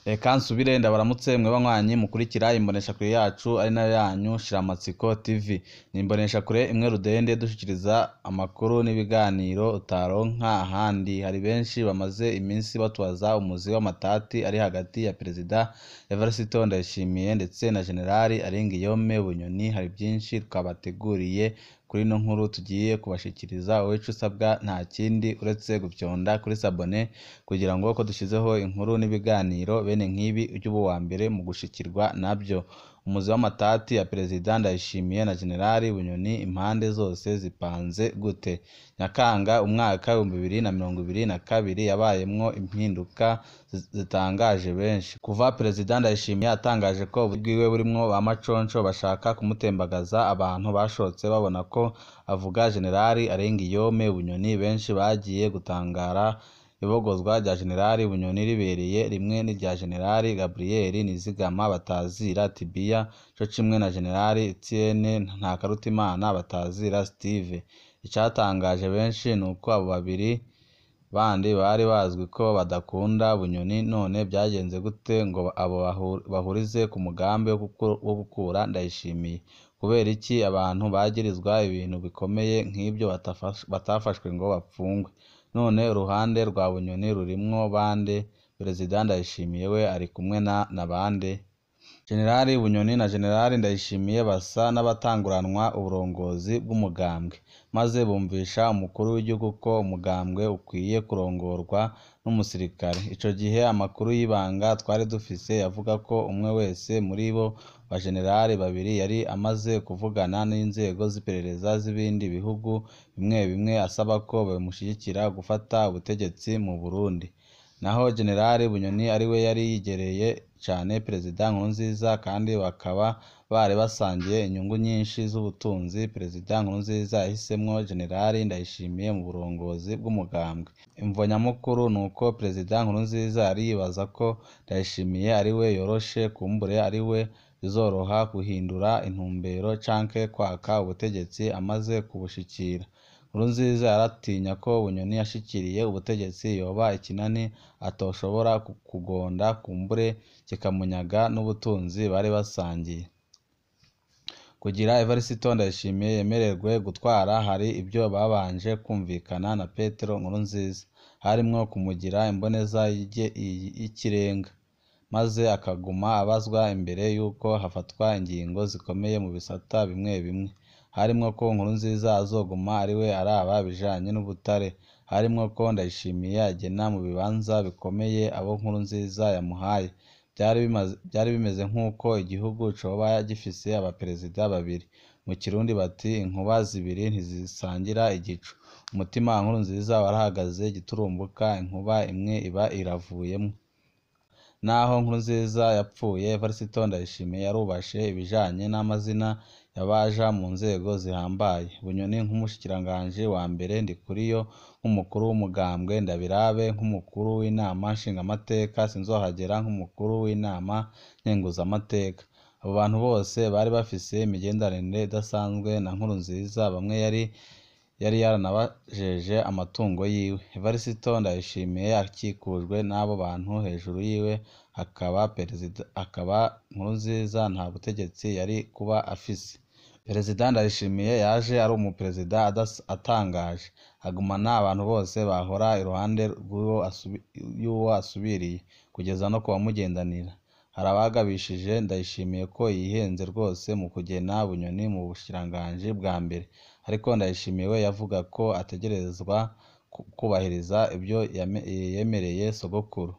Reka nsubire ndabaramutse mwe banywanyi mukurikira imboneshakure yacu ari nayo yanyu Shiramatsiko TV. Ni imboneshakure imwe rudende dushikiriza amakuru n'ibiganiro utaronka ahandi. Hari benshi bamaze iminsi batubaza umuzi w'amatati ari hagati ya Perezida Evariste Ndayishimiye ndetse na Generali Aringiyome Bunyoni. Hari byinshi twabateguriye kuri ino nkuru tugiye kubashikiriza. Wowe ico usabwa nta kindi uretse gupyonda kuri sabone kugira ngo ko dushizeho inkuru n'ibiganiro bene nk'ibi ujye uba uwa mbere mu gushikirwa nabyo. Umuzi w'amatati ya Perezida Ndayishimiye na Generali Bunyoni, impande zose zipanze gute? Nyakanga umwaka 2022 yabayemwo impinduka zitangaje benshi. Kuva Perezida Ndayishimiye atangaje ko bwiwe burimwo ba maconco bashaka kumutembagaza, abantu bashotse babona ko avuga Generali Arengiyome Bunyoni. Benshi bagiye gutangara ibogozwa rya Generali Bunyoni ribereye rimwe n'irya Generali Gabriel Nizigama batazira Tibiya, co kimwe na Generali Etienne Ntakarutimana batazira Steve. Icatangaje benshi nuko abo babiri bandi bari bazwi ko badakunda Bunyoni, none byagenze gute ngo abo bahurize ku mugambi wo gukura Ndayishimiye? Kubera iki abantu bagirizwa ibintu bikomeye nk'ibyo batafashwe ngo bapfungwe? None uruhande rwa Bunyoni rurimwo bande? Perezida Ndayishimiye we ari kumwe na bande? Generali Bunyoni na Generali Ndayishimiye basa n'abatanguranwa uburongozi bw'umugambwe, maze bumvisha umukuru w'igihugu ko umugambwe ukwiye kurongorwa n'umusirikare. Ico gihe amakuru y'ibanga twari dufise yavuga ko umwe wese muri bo bajenerali babiri yari amaze kuvugana n'inzego z'iperereza z'ibindi bihugu bimwe bimwe asaba ko bamushigikira gufata ubutegetsi mu Burundi. Naho Generali Bunyoni ariwe yari yigereye cane Perezida Nkurunziza kandi bakaba bari basangiye inyungu nyinshi z'ubutunzi, Perezida Nkurunziza yahisemwo Generali Ndayishimiye mu burongozi bw'umugambwe. Imvo nyamukuru nuko Perezida Nkurunziza yari yibaza ko Ndayishimiye ariwe yoroshe, kumbure ariwe bizoroha guhindura intumbero canke kwaka ubutegetsi amaze kubushikira. Nkurunziza yaratinya ko Bunyoni yashikiriye ubutegetsi yoba ikinani atoshobora kugonda, kumbure kikamunyaga n'ubutunzi bari basangiye. Kugira Evariste Ndayishimiye yemererwe gutwara hari ibyo babanje kumvikana na Petero Nkurunziza, harimwo kumugira imboneza y'ikirenga, maze akaguma abazwa imbere y'uko hafatwa ingingo zikomeye mu bisata bimwe bimwe. Harimwo ko Nkurunziza azoguma ariwe araba ibijanye n'ubutare, harimwo ko Ndayishimiye agena mu bibanza bikomeye abo Nkurunziza yamuhaye. Vyari bimeze nk'uko igihugu coba gifise abaperezida babiri. Mu Kirundi bati inkuba zibiri ntizisangira igicu. Umutima wa Nkurunziza warahagaze giturumbuka, inkuba imwe iba iravuyemwo. Naho Nkurunziza yapfuye, Evariste Ndayishimiye yarubashe ibijanye n'amazina y'abaja mu nzego zihambaye. Bunyoni nk'umushikiranganji wa mbere, Ndikuriyo nk'umukuru w'umugambwe, Ndabirabe nk'umukuru w'inama nshingamateka, Sinzohagera nk'umukuru w'inama nkenguzamateka. Abo bantu bose bari bafise imigenderanire idasanzwe na Nkurunziza, bamwe yari yaranabajeje amatungo yiwe. Evariste Ndayishimiye akikujwe n'abo bantu, hejuru yiwe hakaba Nkurunziza, nta butegetsi yari kuba afise. Perezida Ndayishimiye yaje ari umuperezida atangaje, agumana abantu bose bahora iruhande y'uwo asubiriye, kugeza no kubamugendanira. Hari abagabishije Ndayishimiye ko yihenze rwose mu kugena Bunyoni mu bushikiranganji bwa mbere, ariko Ndayishimiye we yavuga ko ategerezwa kubahiriza ibyo yemereye sogokuru.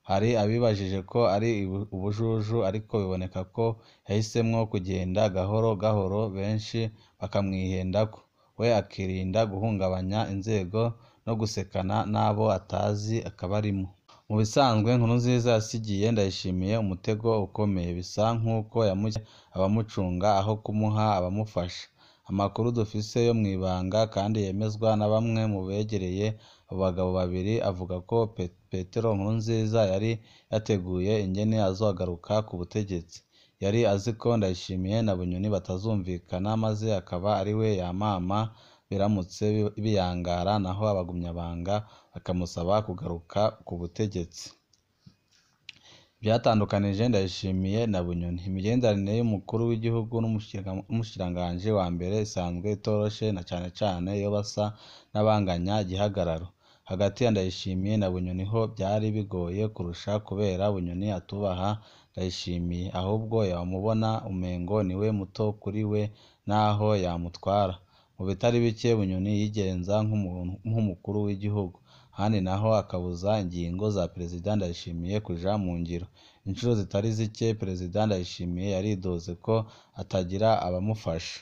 Hari abibajije ko ari ubujuju, ariko biboneka ko yahisemwo kugenda gahoro gahoro, benshi bakamwihendako, we akirinda guhungabanya inzego no gusekana n'abo atazi akabarimwo. Mu bisanzwe Nkurunziza yasigiye Ndayishimiye umutego ukomeye, bisa nk'uko yamuha abamucunga aho kumuha abamufasha. Amakuru dufise yo mw'ibanga kandi yemezwa na bamwe mu begereye abo bagabo babiri avuga ko Petero Nkurunziza yari yateguye ingene azogaruka ku butegetsi. Yari azi ko Ndayishimiye na Bunyoni batazumvikana, maze akaba ariwe yamama biramutse biyangara, naho abagumyabanga bakamusaba kugaruka ku butegetsi. Vyatandukanije Ndayishimiye na Bunyoni. Imigenderanire y'umukuru w'igihugu n'umushikiranganji wa mbere isanzwe itoroshe, na cane cane iyo basa n'abanganya igihagararo. Hagati ya Ndayishimiye na Bunyoni ho vyari bigoye kurusha, kubera Bunyoni atubaha Ndayishimiye, ahubwo yamubona umengo niwe muto kuri we naho yamutwara. Mu bitari bike Bunyoni yigenza nk'umukuru w'igihugu, ahandi naho akabuza ingingo za Perezida Ndayishimiye kuja mu ngiro. Incuro zitari zike Perezida Ndayishimiye yaridoze ko atagira abamufasha.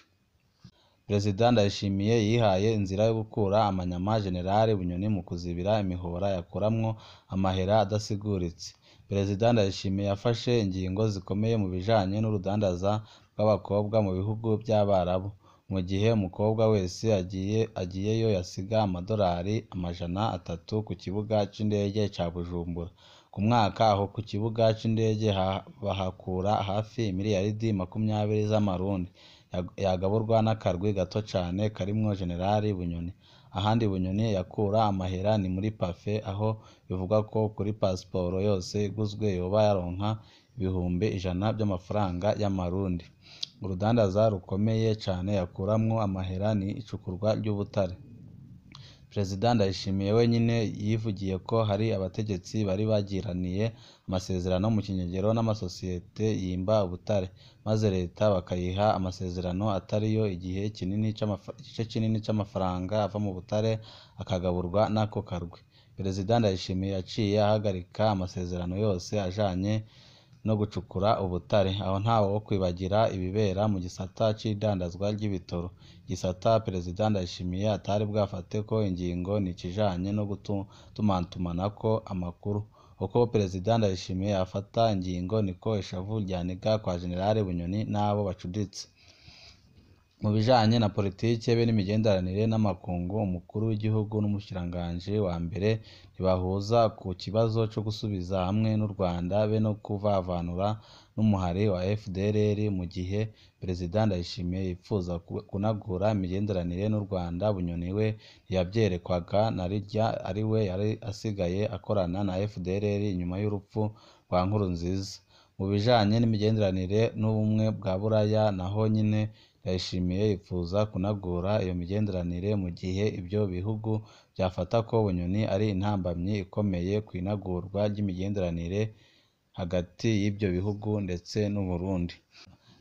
Perezida Ndayishimiye yihaye inzira yo gukura amanyama Jenerali Bunyoni mu kuzibira imihora yakuramwo amahera adasiguritse. Perezida Ndayishimiye yafashe ingingo zikomeye mu bijanye n'urudandaza rw'abakobwa mu bihugu vy'Abarabu. Mu gihe umukobwa wese agiyeyo yasiga amadorari 300 ku kibuga c'indege ca Bujumbura. Ku mwaka aho ku kibuga c'indege bahakura hafi imiriyaridi 20 z'amarundi, yagaburwa n'akarwi gato cane karimwo Jenerali Bunyoni. Ahandi Bunyoni yakura amahera ni muri pafe, aho bivugwa ko kuri pasiporo yose iguzwe yoba yaronka 100,000 vy'amafaranga y'amarundi. Urudandaza rukomeye cane yakuramwo amahera ni icukurwa ry'ubutare. Perezida Ndayishimiye wenyene yivugiye ko hari abategetsi bari bagiraniye amasezerano mu kinyegero n'amasosiyete yimba ubutare, maze leta bakayiha amasezerano atariyo, igice kinini c'amafaranga ava mu butare akagaburwa n'ako karwi. Perezida Ndayishimiye yaciye ahagarika amasezerano yose ajanye no gucukura ubutare. Aho ntawo kwibagira ibibera mu gisata c'idandazwa ry'ibitoro. Igisata Perezida Ndayishimiye atari bwafateko ingingo ni ikijanye no gutumatumanako amakuru. Uko Perezida Ndayishimiye afata ingingo niko ishavu ryaniga kwa Jenerali Bunyoni n'abo bacuditse. Mu bijanye na politike be n'imigenderanire n'amakungu, umukuru w'igihugu n'umushikiranganji wa mbere ntibahuza ku kibazo co gusubiza hamwe n'u Rwanda be no kuvavanura n'umuhari wa FDLR. Mu gihe Perezida Ndayishimiye yipfuza kunagura imigenderanire n'u Rwanda, Bunyoni we ntiyavyerekwaga na rirya ariwe yari asigaye akorana na FDLR inyuma y'urupfu rwa Nkurunziza. Mu bijanye n'imigenderanire n'ubumwe bwa Buraya naho nyene Ndayishimiye yipfuza kunagura iyo migenderanire, mu gihe ivyo bihugu vyafata ko Bunyoni ari intambamyi ikomeye kw'inagurwa ry'imigenderanire hagati y'ivyo bihugu ndetse n'Uburundi.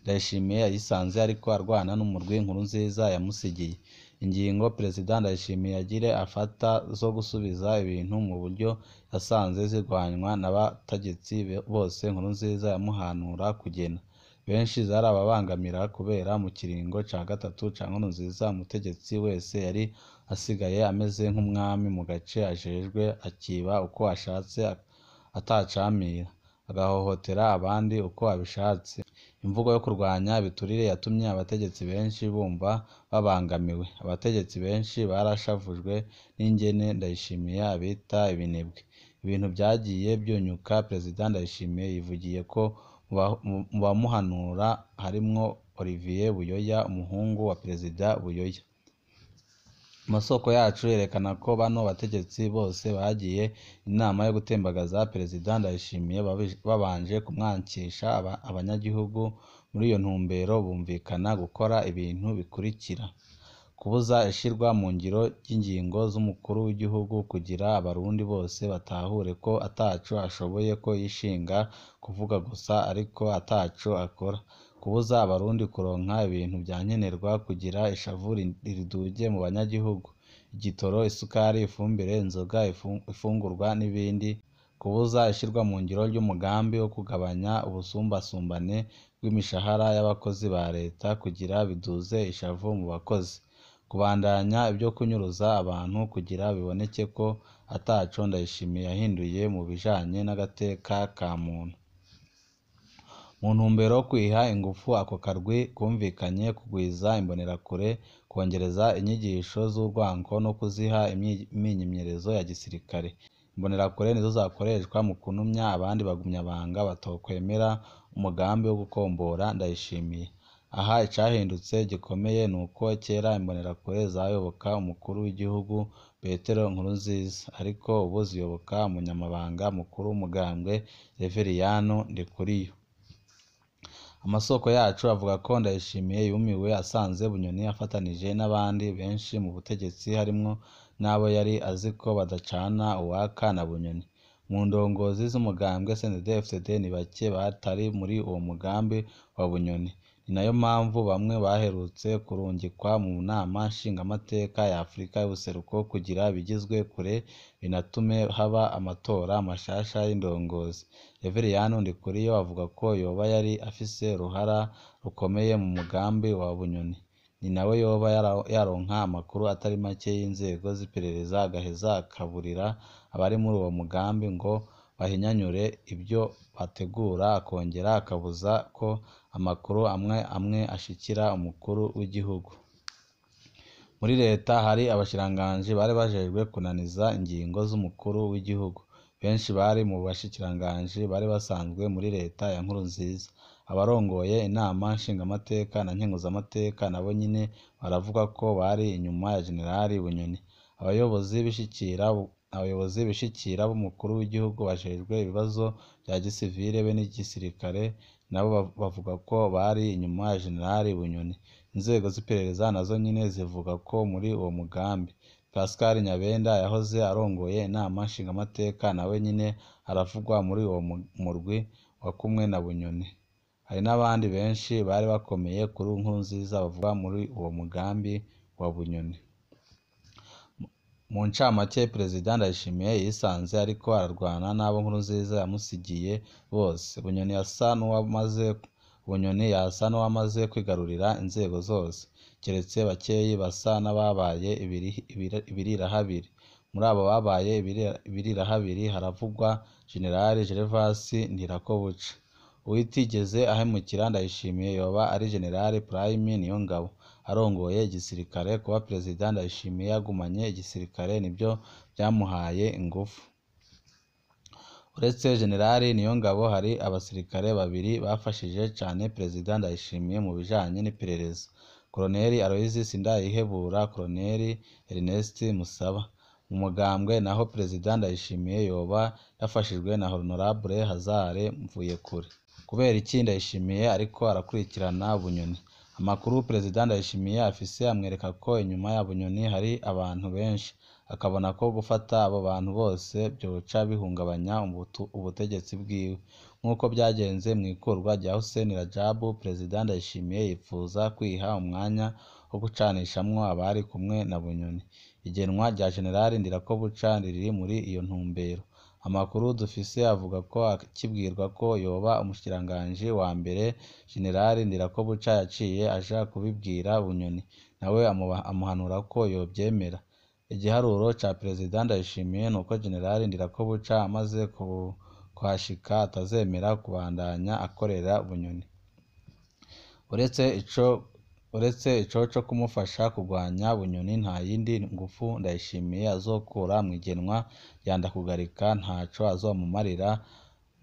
Ndayishimiye yayisanze ariko arwana n'umurwi Nkurunziza yamusigiye. Ingingo Perezida Ndayishimiye agire afata zo gusubiza ibintu mu buryo yasanze zirwanywa n'abategetsi bose Nkurunziza yamuhanura kugena. Benshi zarababangamira kubera mu kiringo ca gatatu ca Nkurunziza umutegetsi wese yari asigaye ameze nk'umwami mu gace ajejwe, akiba uko ashatse atacamira, agahohotera abandi uko abishatse. Imvugo yo kurwanya ibiturire yatumye abategetsi benshi bumva babangamiwe. Abategetsi benshi barashavujwe n'ingene Ndayishimiye abita ibinebwe. Ibintu vyagiye vyunyuka. Perezida Ndayishimiye yivugiye ko mu bamuhanura harimwo Olivier Buyoya, umuhungu wa Perezida Buyoya. Amasoko yacu yerekana ko bano bategetsi bose bagiye inama yo gutembagaza Perezida Ndayishimiye babanje kumwankisha abanyagihugu. Muri iyo ntumbero bumvikana gukora ibintu bikurikira: kubuza ishirwa mu ngiro ry'ingingo z'umukuru w'igihugu kugira abarundi bose batahure ko ataco ashoboye, ko yishinga kuvuga gusa ariko ataco akora; kubuza abarundi kuronka ibintu vya nkenerwa kugira ishavu riduge mu banyagihugu, igitoro, isukari, ifumbire, inzoga, ifungurwa n'ibindi; kubuza ishirwa mu ngiro ry'umugambi wo kugabanya ubusumbasumbane bw'imishahara y'abakozi ba leta kugira biduze ishavu mu bakozi; kubandanya ivyo kunyuruza abantu kugira biboneke ko ataco Ndayishimiye yahinduye mu bijanye n'agateka ka muntu. Mu ntumbero yo kwiha ingufu ako karwi kumvikanye kugwiza imbonerakure, kwongereza inyigisho z'urwanko no kuziha imyimenyerezo ya gisirikare. Imbonerakure nizo zakoreshwa mu kunumya abandi bagumyabanga batokwemera umugambi wo gukombora Ndayishimiye. Aha icahindutse gikomeye nuko kera imbonerakure zayoboka umukuru w'igihugu Petero Nkurunziza, ariko ubu ziyoboka umunyamabanga mukuru w'umugambwe Reveriyano Ndikuriyo. Amasoko yacu avuga ko Ndayishimiye yumiwe asanze Bunyoni afatanije n'abandi benshi mu butegetsi, harimwo n'abo yari azi ko badacana uwaka na Bunyoni. Mu ndongozi z'umugambwe CNDD-FDD ni bake batari muri uwo mugambi wa Bunyoni. Ni nayo mpamvu bamwe baherutse kurungikwa mu nama nshingamateka ya Afrika y'ubuseruko kugira bigizwe kure binatume haba amatora mashasha y'indongozi. Reveriyano Ndikuriyo avuga ko yoba yari afise uruhara rukomeye mu mugambi wa Bunyoni. Ni nawe yoba yaronka amakuru atari make y'inzego z'iperereza, agaheza akaburira abari muri uwo mugambi ngo bahinyanyure ibyo bategura, akongera akabuza ko amakuru amwe amwe ashikira umukuru w'igihugu. Muri leta hari abashikiranganji bari bajejwe kunaniza ingingo z'umukuru w'igihugu. Benshi bari mu bashikiranganji bari basanzwe muri leta ya Nkurunziza. Abarongoye inama nshingamateka na nkenguzamateka nabo nyene baravuga ko bari inyuma ya Jenerali Bunyoni. Abayobozi bishikira b'umukuru w'igihugu bajejwe ibibazo vya gisivile be n'igisirikare nabo bavuga ko bari inyuma ya Jenerali Bunyoni. Inzego z'iperereza nazo nyene zivuga ko muri uwo mugambi. Pascal Nyabenda yahoze arongoye inama nshingamateka nawe nyene aravugwa muri uwo murwi wa kumwe na Bunyoni. Hari n'abandi benshi bari bakomeye kuri Nkurunziza bavugwa muri uwo mugambi wa Bunyoni. Mu ncamake, Perezida Ndayishimiye yisanze ariko ararwana n'abo Nkurunziza yamusigiye bose. Bunyoni yasa n'uwamaze kwigarurira inzego zose, keretse bakeyi basa n'ababaye ibirirahabiri. Muri abo babaye ibirirahabiri haravugwa Jenerali Gervas Ndirakobuca. Uwitigeze ahemukira Ndayishimiye yoba ari Jenerali Prime Niyongabo arongoye igisirikare. Kuba Perezida Ndayishimiye yagumanye igisirikare nivyo vyamuhaye ingufu. Uretse Jenerali Niyongabo, hari abasirikare babiri bafashije cane Perezida Ndayishimiye mu bijanye n'iperereza: Koloneli Aloys Sindayihebura, Koloneli Ernest Musaba. Mu mugambwe naho Perezida Ndayishimiye yoba yafashijwe na Honorable Hazare Mvuyekure. Kubera iki Ndayishimiye ariko arakurikirana Bunyoni? Amakuru Perezida Ndayishimiye afise amwereka ko inyuma ya Bunyoni hari abantu benshi, akabona ko gufata abo bantu bose vyoca bihungabanya ubutegetsi bwiwe. Nk'uko vyagenze mw'ikurwa rya Hussein Rajab, Perezida Ndayishimiye yipfuza kwiha umwanya wo gucanishamwo abari kumwe na Bunyoni. Igenwa rya Jenerali Ndirakobuca riri muri iyo ntumbero. Amakuru dufise avuga ko akibwirwa ko yoba umushikiranganji wa mbere, Jenerali Ndirakobuca yaciye aja kubibwira Bunyoni, nawe amuhanura ko yovyemera. Igiharuro ca Perezida Ndayishimiye nuko Jenerali Ndirakobuca amaze kuhashika atazemera kubandanya akorera Bunyoni. Uretse ico co kumufasha kugwanya Bunyoni, nta yindi ngufu Ndayishimiye azokura mw'igenwa rya Ndakugarika. Ntaco azomumarira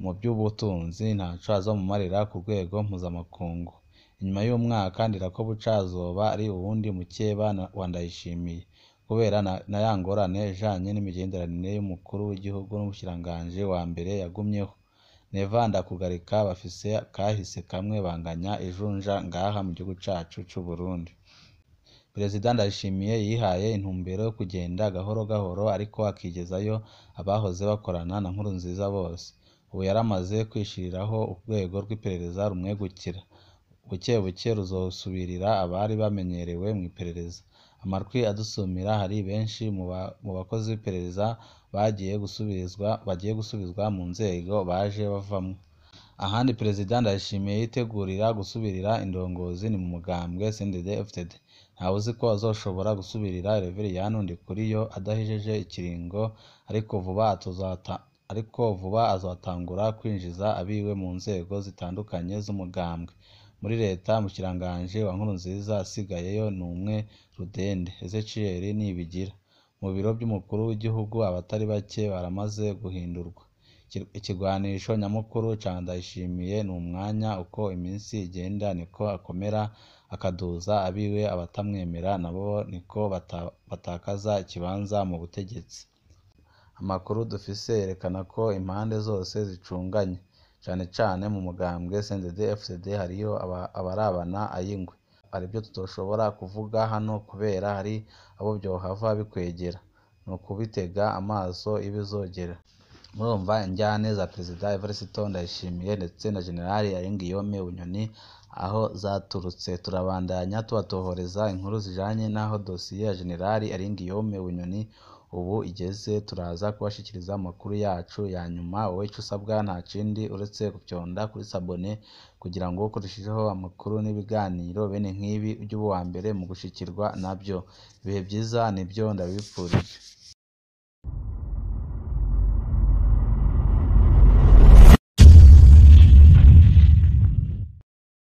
mu vy'ubutunzi, ntaco azomumarira ku rwego mpuzamakungu. Inyuma y'umwaka Ndirakobuca azoba ari uwundi mukeba wa Ndayishimiye, kubera na ya ngorane ijanye n'imigenderanire y'umukuru w'igihugu n'umushikiranganji wa mbere yagumyeho. Neva Ndakugarika bafise kahise kamwe, banganya ijunja ngaha mu gihugu cacu c'Uburundi. Perezida Ndayishimiye yihaye intumbero yo kugenda gahoro gahoro, ariko akigezayo abahoze bakorana na Nkurunziza bose. Ubu yaramaze kwishiriraho urwego rw'iperereza rumwegukira. Buke buke ruzosubirira abari bamenyerewe mw'iperereza. Amatwi adusumira hari benshi mu bakozi b'iperereza bagiye gusubizwa mu nzego baje bavamwo. Ahandi Perezida Ndayishimiye yitegurira gusubirira indongozi ni mu mugambwe CNDD-FDD. Ntawuzi ko azoshobora gusubirira Reveriyani Ndikuriyo adahejeje ikiringo, ariko vuba azotangura kwinjiza abiwe mu nzego zitandukanye z'umugambwe. Muri leta, umushikiranganji wa Nkurunziza asigayeyo ni umwe rudende, Ezechiel Nibigira. Mu biro vy'umukuru w'igihugu abatari bake baramaze guhindurwa. Ikigwanisho nyamukuru ca Ndayishimiye ni umwanya, uko iminsi igenda niko akomera akaduza abiwe, abatamwemera nabo niko batakaza ikibanza mu butegetsi. Amakuru dufise yerekana ko impande zose zicunganye, cane cane mu mugambwe CNDD-FDD hariyo abarabana ay'ingwe. Hari ivyo tutoshobora kuvuga hano kubera hari abo vyohava bikwegera, nukubitega amaso ibizogera. Murumva injyane za Perezida Evariste Ndayishimiye ndetse na General Alain Guillaume Bunyoni aho zaturutse. Turabandanya tubatohoreza inkuru zijanye n'aho dosiye ya General Alain Guillaume Bunyoni ubu igeze. Turaza kubashikiriza amakuru yacu ya nyuma. Wowe ico usabwa nta kindi uretse gufyonda kuri s'abonner kugira ngo kurushijeho amakuru n'ibiganiro bene nk'ibi ujye uba uwa mbere mu gushikirwa navyo. Ibihe vyiza nivyo ndabipfurije.